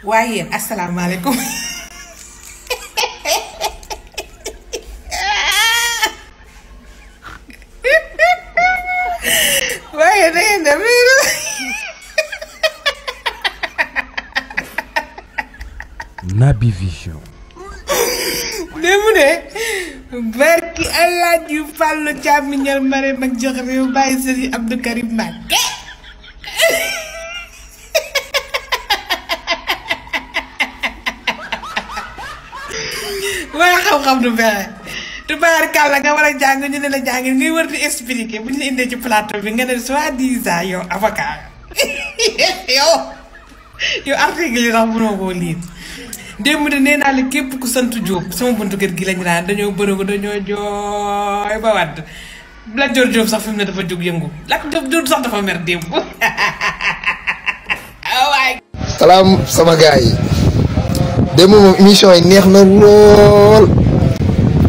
waaye yéen asalaamaaleykum waaye da ngeen dem Naby Vision. démb de barki Allah ju Fallu càmmiñal mare mag jox réew bàyyi Sëriñ Abdou Karim Mbacké waaye xam-xam du fexe tubaarkàlla nga war a jàng ñu ne la jàng ngay war di expliquer bu ñu la indee ci plateau bi nga ne soi-disant yow avocat yow article yi sax mënoo koo lire démb de nee naa la képp ku sant Diop sama buntu kër gi lañu naan dañoo bërëgu dañoo jooy ba wadd Lat Joor Diop sax fi mu ne dafa jóg yëngu Lat Joor sax dafa mer démb waay salaam sama gars yi démb moom émission yi neex na lool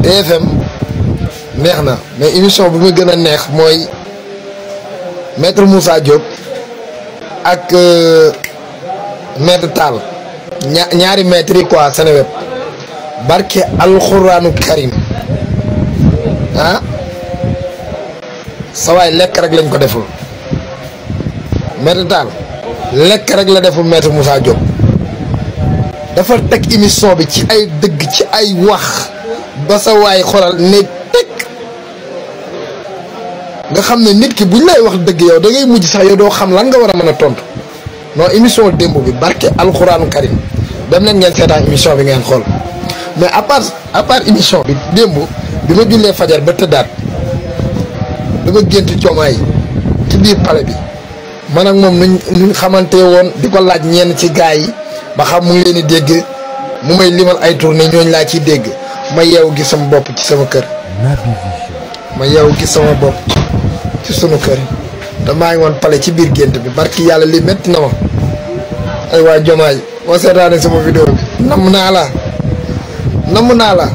TFM neex na mais émission bi mu gën a neex mooy maître Moussa Diop ak maître Tall ñaari maître yi quoi Seneweb barke alxuraanu karim ah sa waay lekk rek lañ ko deful maître Tall lekk rek la deful maître Moussa Diop dafa teg émission bi ci ay dëgg ci ay wax ba sa waay xoolal ne teg nga xam ne nit ki buñ lay wax dëgg yow da ngay mujj sax yow doo xam lan nga war a mën a tontu non émission démb bi barke alxuraanu karim dem leen ngeen seetaan émission bi ngeen xool mais à part émission bi démb bi ma jullee fajar ba tëddaat dama gént Diomaye ci biir palais bi man ak moom nuñ xamante woon di ko laaj ñenn ci gars yi ba xam mu ngi leen di dégg mu may limal ay tournée ñooñu laa ciy dégg ma yeewu gis sama bopp ci sama kër. Naby Vision. ma yeewu gis sama bopp ci sunu kër te maa ngi woon palais ci biir gént bi barki yàlla li métti na ma ay waa Diomaye boo seetaanee sama vidéo bi namm naa la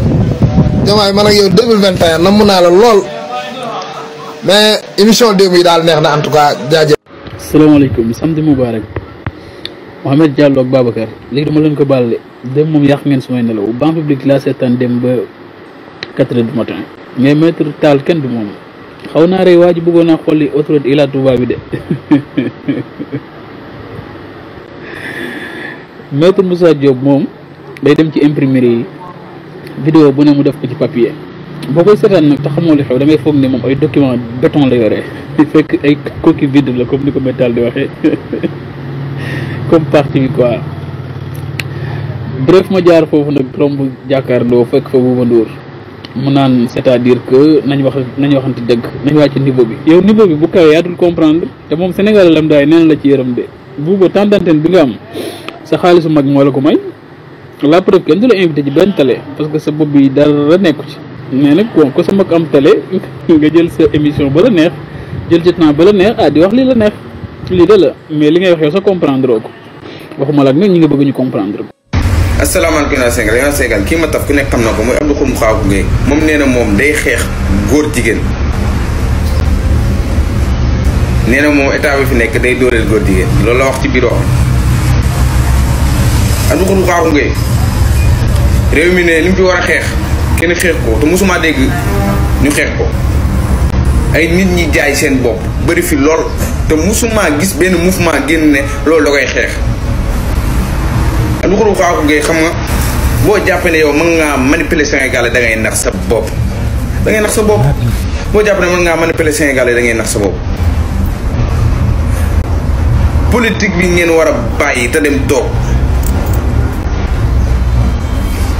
Diomaye man ak yow 2021 namm naa la lool mais émission démb yi daal neex na en tout cas jaajëf. salaamaaleykum samedi mubarak Mohamed Diallo ak Babacar léegi dama leen ko baal dem moom yàq ngeen sumay nelaw ban public laa seetaan dem ba 4 heures du matin mais maître Tall kenn du moom xaw naa rey waa ji bëggoon naa xolli autoroute Ila Touba bi de maître Moussa Diop moom day dem ci imprimerie yi vidéo bu ne mu def ko ci papier boo koy seetaan nag te xamoo li xew da ngay foog ne moom ay document béton la yore fekk ay coquille vide la comme ni ko métal di waxee comme parti bi quoi bref ma jaar foofu nag romb jàkkaarloo fekk fa Bouba Ndour mu naan c'est-à-dire que nañ waxante dëgg nañ wàcc niveau bi yow niveau bi bu kawee yaa dul comprendre te moom Sénégal lam daay neen la ci yërëm de Bouba temps d'antenne bi nga am sa xaalisu mag moo la ko may la preuve kenn du la invité ci benn télé parce que sa bopp bi dara nekku ci mais nag bon ko sa mag am télé nga jël sa émission ba la neex jël ci temps ba la neex di wax lii la neex lii de la mais li ngay wax yow sa comprendre ko waxuma la ak nag ñi nga bëgg ñu comprendre ko. asalaamaaleykum naa Sénégal yow Sénégal kii ma taf ku nekk xam na ko mooy Abdou Khoum Xaaku Gueye moom nee na moom day xeex góor jigéen nee na moom état bi fi nekk day dooleel góor jigéen loolu la wax ci biir waxam Abdou Khoum Xaaku Gueye réew mi ne li mu fi war a xeex kenn xeex ko te mosuma dégg ñu xeex ko ay nit ñi jaay seen bopp bëri fi lool te mosuma gis benn mouvement génn ne loolu da koy xeex Abdou Khoum Xaaku Gueye xam nga boo jàppee ne yow mën ngaa manipuler Sénégal da ngay nax sa bopp da ngay nax sa bopp boo jàppee ne mën ngaa manipuler Sénégal da ngay nax sa bopp politique bi ngeen war a bàyyi te dem toog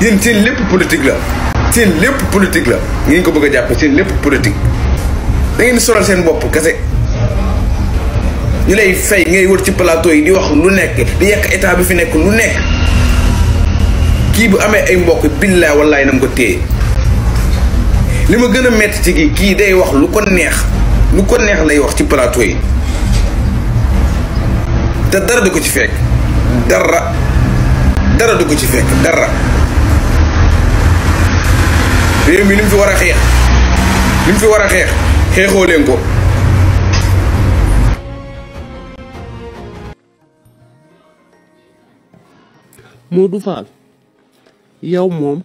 yéen seen lépp politique la seen lépp politique la ngeen ko bëgg a jàppe seen lépp politique da ngeen di soral seen bopp kese ñu lay fay ngay wër ci plateau yi di wax lu nekk di yekk état bi fi nekk lu nekk kii bu amee ay mbokk billaay wallaay na mu ko téye li ma gën a metti ci kii day wax lu ko neex lay wax ci plateau yi te dara du ko ci fekk dara du ko ci fekk dara réew mi li mu fi war a xeex xeexoo leen ko Modou Fall yow moom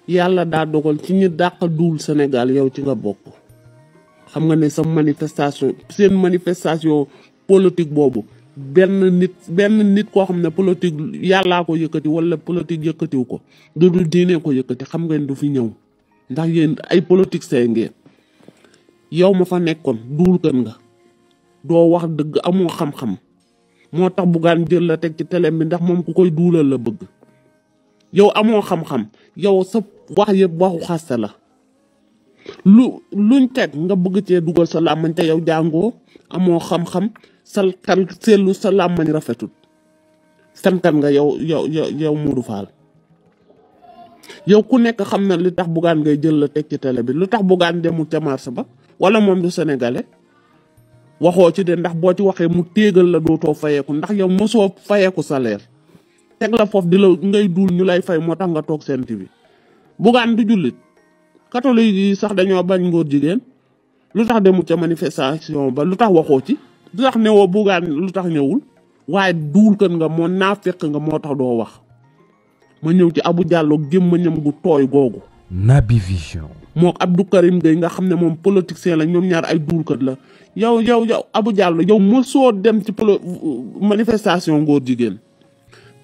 yàlla daa dogal ci ñi dàq duul Sénégal yow ci nga bokk xam nga ne sa manifestation seen manifestation politique boobu benn nit koo xam ne politique yàllaa ko yëkkati wala politique yëkkatiw ko du diine ko yëkkati xam ngeen du fi ñëw ndax yéen ay politique see ngeen yow ma fa nekkoon duul kën nga doo wax dëgg amoo xam-xam moo tax Bougane jël la teg ci télé bi ndax moom ku koy duulal la bëgg yow amoo xam-xam yow sa wax yëpp waxu xaste la luñ teg nga bëgg cee dugal sa làmmañ te yow jàngoo amoo xam-xam sa xel seetlu sa làmmañ rafetut fenkat nga yow Modou Fall yow ku nekk xam na li tax Bougane ngay jël la teg ci télé bi lu tax Bougane demul ca marché ba wala moom du sénégalais waxoo ci de ndax boo ci waxee mu téegal la dootoo fayeeku ndax yow mosoo fayeeku salaire teg la foofu di la ngay duul ñu lay fay moo tax nga toog seen bi Bougane du jullit catholique yi sax dañoo bañ ngóor jigéen lu tax demul ca manifestation ba lu tax waxoo ci lu tax newoo Bougane lu tax ñëwul waaye duul kën nga moo naafeq nga moo tax doo wax ma ñëw ci Abou Diallo gémmañam gu tooy googu Naby Vision moo Abdou Karim Gueye nga xam ne moom politicien la ñoom ñaar ay duulkat la yow Abou Diallo yow mosoo dem ci manifestation ngóor jigéen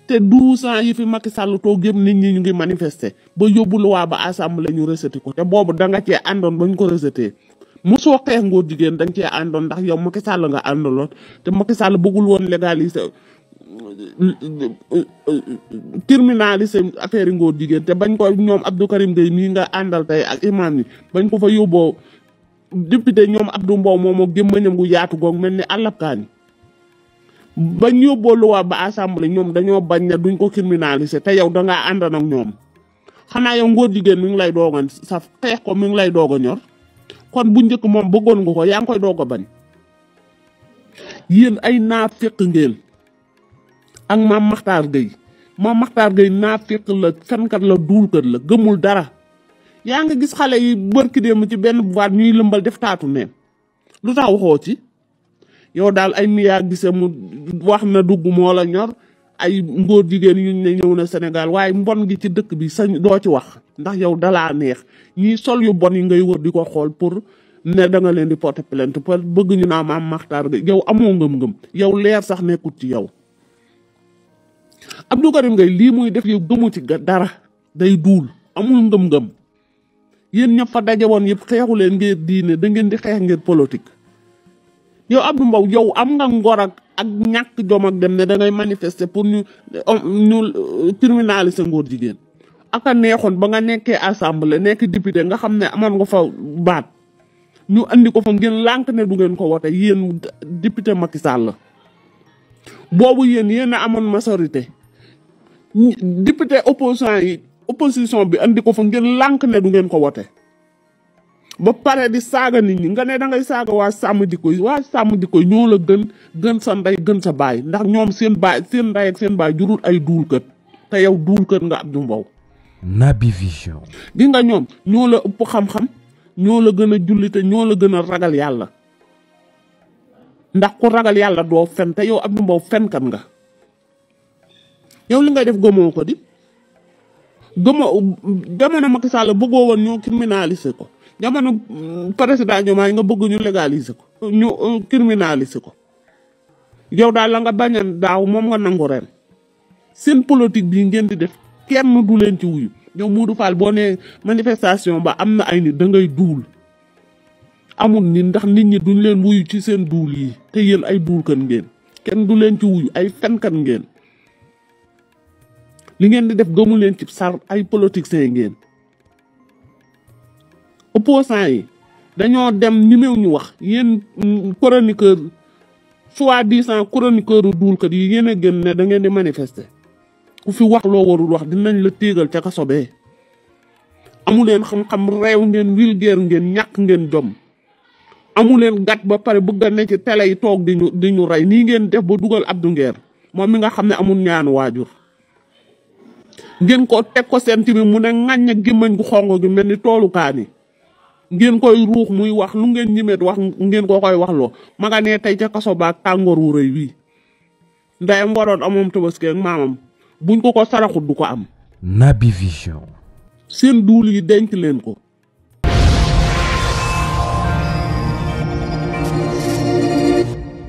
te 12 ans yi fi Macky Sall toog yëpp nit ñi ñu ngi manifester ba yóbbu loi ba assemblée ñu rejeté ko te boobu da nga cee àndoon ba ñu ko rejeté mosoo xeex ngóor jigéen da nga cee àndoon ndax yow Macky Sall nga àndaloon te Macky Sall bëggul woon légaliser criminaliser affaire yi ngóor jigéen te bañ ko ñoom Abdou Karim Gueye mii nga àndal tey ak imam yi bañ ko fa yóbboo député ñoom Abdou Mbow moomoo gémmañam gu yaatu goog mel ni àllabkaani bañ yóbboo loi ba assemblée ñoom dañoo bañ ne duñ ko criminaliser te yow dangaa àndan ak ñoom xanaa yow ngóor jigéen mi ngi lay doog a saf xeex ko mi ngi lay doog a ñor kon bu njëkk moom bëggoon nga ko yaa ngi koy doog a bañ yéen ay naafeq ngeen ak Mame Makhtar Gueye naafeq la fenkat la duulkat la gëmul dara yaa nga gis xale yi bërki déem ci benn boîte ñuy lëmbal def taatu neen lu tax waxoo ci yow daal ay miyaa gise mu wax na dugg moo la ñor ay ngóor jigéen yu ne ñëw na Sénégal waaye mbon gi ci dëkk bi sañ doo ci wax ndax yow dalaa neex ñii sol yu bon yi ngay wër di ko xool pour ne da nga leen di porter plainte pour bëgg ñu naa Mame Makhtar Gueye yow amoo ngëm-ngëm yow leer sax nekkut ci yow Abdou Karim Gueye lii muy def yow gëmu ci dara day duul amul ngëm-ngëm yéen ñëpp fa daje woon yëpp xeexu leen ngir diine da ngeen di xeex ngir politique yow Abdou Mbow yow am nga ngor ak ñàkk jom ak dem ne da ngay manifester pour ñu criminaliser ngóor jigéen ak a neexoon ba nga nekkee assemblée nekk député nga xam ne amoon nga fa baat ñu andi ko fa ngeen lànk ne du ngeen ko wote yéen député Macky Sall la boobu yéen a amoon majorité député opposition bi andi ko fa ngeen lànk ne du ngeen ko wote ba pare di saaga nit ñi nga ne da ngay saaga waa sàmm jikko yi ñoo la gën sa ndey gën sa baay ndax ñoom seen ndey ak seen baay jurul ay duulkat te yow duulkat nga Abdou Mbow. Naby Vision. di nga ñoom ñoo la ëpp xam-xam ñoo la gën a jullite ñoo la gën a ragal yàlla ndax ku ragal yàlla doo fen te yow Abdou Mbow fenkat nga yow li ngay def gëmoo ko di jamono Macky Sall bëggoo woon ñu criminaliser ko jamono président Diomaye nga bëgg ñu légaliser ko ñu criminaliser ko yow daal la nga bañan daaw moom nga nangu ren seen politique bii ngeen di def kenn du leen ci wuyu yow Modou Fall boo nee manifestation ba am na ay nit da ngay duul amul nit ndax nit ñi duñ leen wuyu ci seen duul yi te yéen ay duul kan ngeen kenn du leen ci wuyu ay fenkat ngeen li ngeen di def gëmu leen ci sar ay politiciens ngeen opposants yi dañoo dem ñemew ñu wax yéen chroniqueur soi-disant chroniqueur duulkat yi yéen a gën ne da ngeen di manifester ku fi wax loo warul wax dinañ la téegal ca kaso bee amu leen xam-xam réew ngeen vulgaire ngeen ñàkk ngeen jom amu leen gàtt ba pare bëgg a ne ci télé yi toog di ñu rey nii ngeen def ba dugal Abdou Nguer moom mi nga xam ne amul ñaanu waajur ngeen ko teg ko seen bi mu ne ŋàññ ak gémmañ gu xongo gi mel ni toolu kaani ngeen koy ruux muy wax lu ngeen ñimeet wax ngeen ko koy wax loo ma nga ne tey ca kaso ba tàngoor wu rëy wii ndeyam waroon amoom tabaski ak maamam buñ ko saraxut du ko am. Naby Vision. seen duul yi denc leen ko